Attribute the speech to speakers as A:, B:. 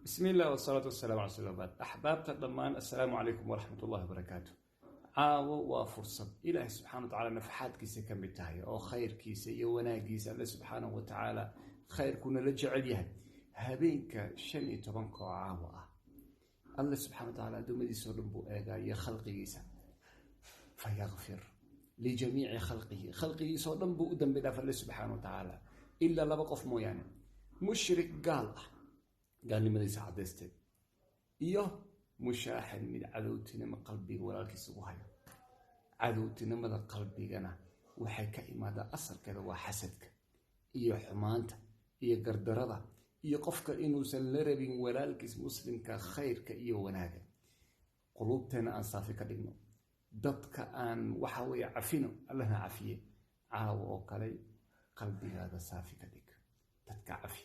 A: Bismi illah wasalaatu wasalamu cala sl bad. Axbaabta dhammaan, assalaamu calaykum waraxmat ullahi wabarakaatu. Caawo waa fursad Ilaahay subxana wa tacala nafaxaadkiisa ka mid tahay oo khayrkiisa iyo wanaagiisa Alle subxaanahu wa tacaala khayrkuna la jecel yahay. Habeenka 15-ka oo caawo ah, Alle subxana wa tacala addoommadiisa o dhan buu eegaa iyo khalqigiisa, fayakfir lijamiici khalqihi, khalqigiisa oo dhan buu u dambi dhaaf Alle subxaana wa tacaala, ilaa laba qof mooyaane: mushrik gaal ah, gaalnimadiisa caddaystay, iyo mushaaxid, mid cadowtinimo qalbiga walaalkiisa ugu hayo. Cadowtinimada qalbigana waxay ka imaadaa, asalkeeda waa xasadka iyo xumaanta iyo gardarada iyo qofka inuusan la rabin walaalkiis muslimka khayrka iyo wanaaga. Quluubteena aan saafi ka dhigno, dadka aan waxa weeye cafino, Allahna cafiye. Caawo oo kale qalbigaada saafi ka dhig, dadka cafi.